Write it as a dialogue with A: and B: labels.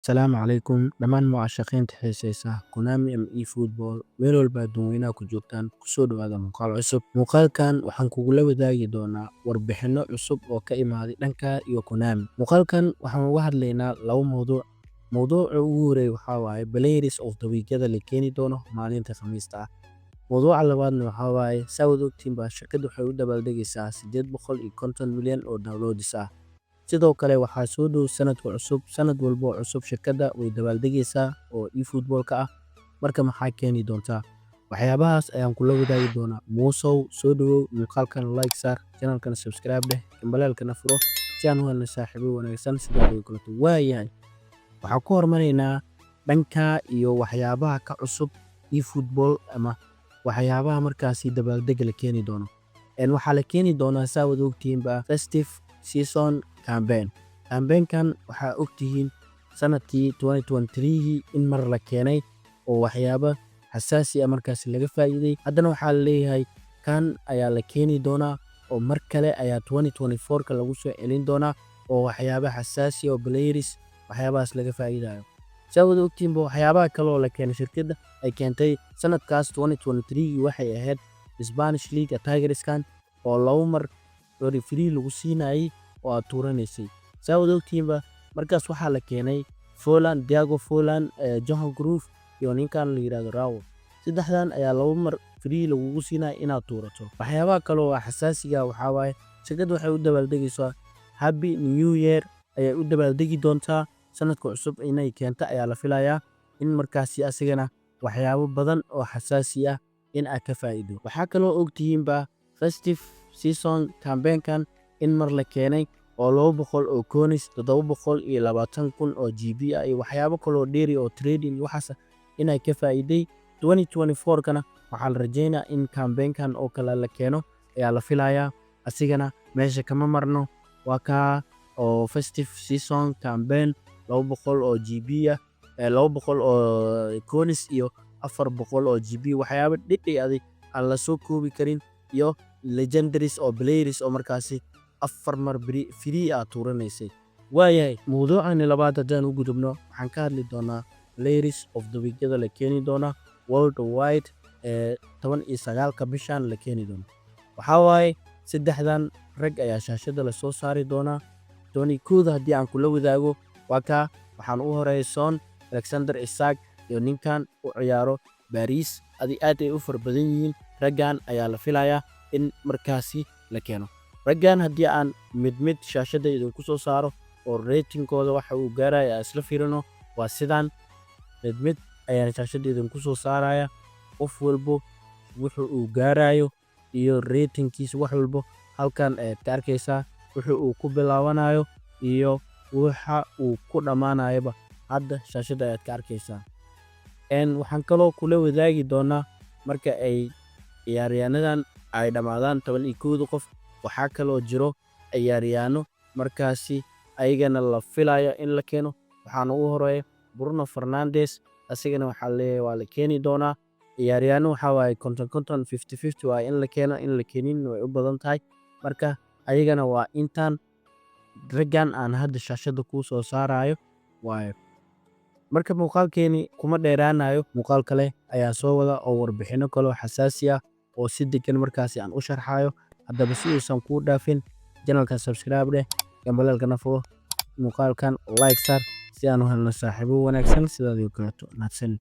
A: Asalaamu calaykum dhammaan mucaashaqiinta xiiseysa Konami ama eFootball, meel walba adduunweynaha ku joogtaan, kusoo dhawaada muuqaal cusub. Muuqaalkan waxaan kugula wadaagi doonaa warbixino cusub oo ka imaaday dhanka iyo Konami. Muuqaalkan waxaan uga hadlaynaa laba mowduuc. Mowduuca ugu horeeya waxaa waaye Players of the Week-yada la keeni doono maalinta Khamiista ah. Mowduuca labaadna waxaa waaye, saa wada ogtiin baa, shirkaddu waxay u dabaaldegaysaa 850 milyan oo downloads ah. Sidoo kale waxaa soo dhow sanadka cusub. Sanad walba oo cusub shirkadda way dabaaldegaysaa oo eFootball-ka ah. Marka maxaa keeni doontaa? Waxyaabahaas ayaan kula wadaagi doonaa. Muusow, soo dhawow, muuqaalkan like saar, channelkana subscribe dheh, gambaleelkana furo si aan u helno saaxiibo wanaagsan sidaad oo kaleeto. Waayahay, waxaan ku hormaraynaa dhanka iyo waxyaabaha ka cusub eFootball ama waxyaabaha markaasi dabaaldega la keeni doono. Waxaa la keeni doonaa, saa wada ogtihiinba, Festive Season Campaign. Campaign-kan waxaa ogtihiin sanadkii 2023 in mar la keenay oo waxyaabo xasaasi ah markaasi laga faa'iiday. Haddana waxaa la leeyahay kan ayaa la keeni doonaa oo mar kale ayaa 2024ka lagu soo celin doonaa oo waxyaabo xasaasi ah oo players waxyaabahaas laga faa'iidayo. Saa wada ogtihiinba, waxyaabaha kale oo la keenay, shirkadda ay keentay sanadkaas 2023 waxay ahayd Spanish League Tigers-kan oo laba mar free lagu siinayay oo aad tuuranaysay. Saa wada ogtihiinba, markaas waxaa la keenay Forlan, Diego Forlan, Johan Cruyff iyo ninkan la yiraahdo Raul. Saddexdan ayaa laba mar free lagugu siinaya inaad tuurato. Waxyaabaha kale oo xasaasiga ah waxaa waaye shirkadda waxay u dabaaldegaysaa Happy New Year ayay u dabaaldegi doontaa. Sanadka cusub inay keento ayaa la filayaa in markaasi asigana waxyaabo badan oo xasaasi ah in aad ka faa'iido. Waxaa kaloo ogtihiinba Festive Season Campaign-kan in mar la keenay oo 200 oo coins, 720,000 oo GP ah iyo waxyaabo kaloo dheeri oo trading iyo waxaas inay ka faa'iiday. 2024kana waxaa la rajeynayaa in campaign-kan oo kale la keeno ayaa la filayaa. Asigana meesha kama marno, waa kaa oo Festive Season Campaign, 200 oo GP ah, 200 oo coins iyo 400 oo GP, waxyaabo dhidhi adig aan la soo koobi karin, iyo legendaries oo players oo markaasi afar mar free aad tuuranaysay. Waayahay, mawduucani labaad haddaan u gudubno, waxaan ka hadli doonaa Players of the Week-yada la keeni doona worldwide ee 19-ka bishan la keeni doono. Waxaa waaye saddexdan rag ayaa shaashada lasoo saari doonaa. 11-da haddii aan kula wadaago, waa kaa. Waxaan u horeeya Son, Alexander Isak iyo ninkan u ciyaaro Paris. Adi aad ay u fara badan yihiin. Raggan ayaa la filayaa in markaasi la keeno. Raggan haddii aan mid mid shaashada idinku soo saaro oo ratingkooda waxa uu gaaraya aan isla fiirino, waa sidaan. Mid mid ayaan shaashada idinku soo saaraya, qof walbo wuxuu uu gaarayo iyo ratingkiisa, wax walbo halkan ayaad ka arkaysaa, wuxuu uu ku bilaabanayo iyo waxa uu ku dhammaanayoba hadda shaashada ayaad ka arkaysaa. Waxaan kaloo kula wadaagi doonaa marka ay ciyaaryahannadan ay dhammaadaan 11-da qof, waxaa kaloo jiro ciyaaryahanno markaasi ayagana la filayo in la keeno. Waxaana ugu horeeya Bruno Fernandes. Asigana waxaa leeyahay waa la keeni doonaa. Ciyaaryahanno waxaa waaye 50 50, 50-50 waa in la keeno, in la keenin way u badan tahay. Marka ayagana waa intaan raggan aan hadda shaashada kuu soo saarayo waaye. Marka muuqaalkeeni kuma dheeraanayo. Muuqaal kale ayaa soo wada oo warbixino kaloo xasaasi ah oo si degan markaasi aan u sharxayo. Haddaba si uusan kuu dhaafin, channelka subscribe dheh, gambaleelkana furo, muuqaalkan like saar si aan u helno saaxiibo wanaagsan sidaadii kaleeto. Mahadsanid.